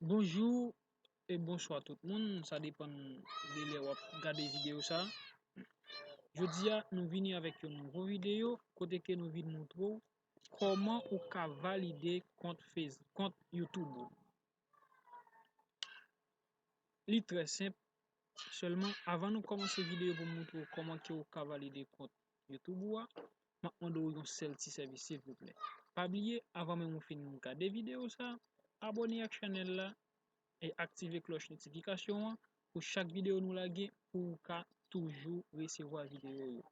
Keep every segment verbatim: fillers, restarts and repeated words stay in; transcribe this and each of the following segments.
Bonjou e bonswa tout moun, sa depann de lè w ap gade videyo sa. Jodi a, nou vini avèk yon nouvo videyo kote ke nou vin montre w kòman ou ka valide kont Face, kont YouTube ou. Li trè senp, sèlman avan nou kòmanse videyo pou m montre w kòman ke ou ka valide kont YouTube ou a, m ap mande w yon sèl ti sèvis silvouplè. Pa bliye, avan menm ou fin gade videyo sa, abòne ak chanèl la e aktive klòch notifikasyon an pou chak videyo nou lage pou ou ka toujou resevwa videyo yo.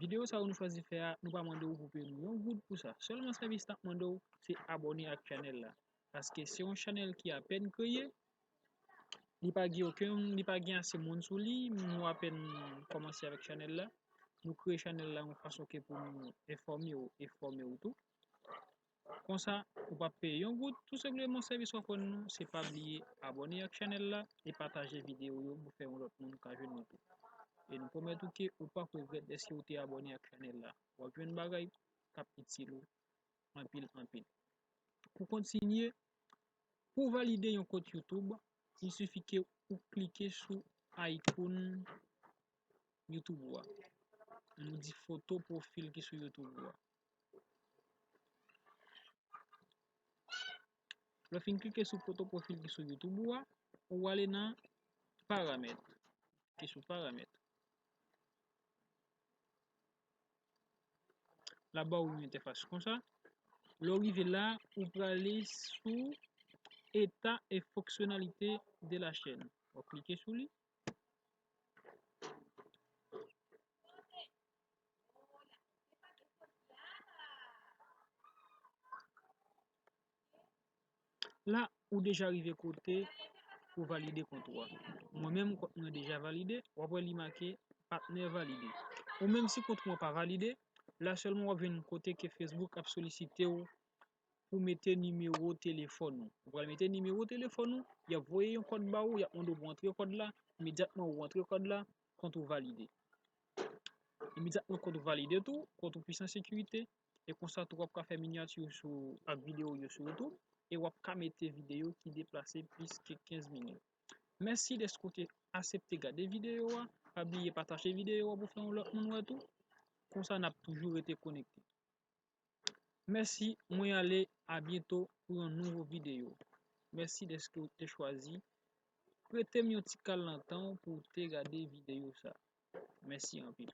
Videyo sa yo nou chwazi fè a, nou pa mande w pou peye nou yon goud pou sa. Sèlman sèvis n ap mande w, se abòne ak chanèl la. Paske se yon chanèl ki apèn kreye, li pa gen okenn, li pa gen ase moun sou li, nou apèn kòmanse avèk chanèl la. Nou kreye chanèl la yon fason ke pou nou enfòme w e fòme w tou. Konsa, ou p ap peye yon goud, tou senpleman sèvis w ap rann nou, se pa bliye abòne ak chanèl la e pataje videyo yo pou fè yon lòt moun ka jwenn nou tou. E nou pwomèt ou ke ou p ap regrèt dèske ou te abòne ak chanèl la. W ap jwenn bagay k ap itil ou anpil, anpil. Pou kontinye, pou valide yon kont YouTube, il sifi ke ou klike sou icon YouTube ou a. Nou di foto pwofil ki sou YouTube ou a. Lè w fin klike sou foto pwofil ki sou YouTube ou a, ou ale nan paramèt. Klike sou paramèt. L ap ba w yon entèfas konsa. Lè w rive la, ou prale sou état et fonctionnalité de la chaîne. W ap klike sou li. La, ou deja rive kote pou valide kont ou a. Mwen menm, kont mwen deja valide, w ap wè li make patnè valide. Ou menm, si kont ou an pa valide, la sèlman w ap jwenn kote ke Facebook ap solisite w pou mete nimewo telefòn ou. Ou pral mete nimewo telefòn ou, y ap voye yon kòd ba ou, y ap mande w pou antre kòd la, imedyatman ou antre kòd la, kont ou valide. Imedyatman kont ou valide tou, kont ou plis an sekirite, e konsa tou w ap ka fè minyati sou, ak videyo yo sou YouTube, e w ap ka mete videyo ki deplase plis ke kenz minit. Mèsi dèske w te aksepte gade videyo a, pa bliye pataje videyo a pou fè yon lòt moun wè tou, konsa n ap toujou rete konekte. Mèsi, mwen ale, a byento pou yon nouvo videyo. Mèsi dèske w te chwazi prete m yon ti kal nan tan w pou w te gade videyo sa. Mèsi anpil.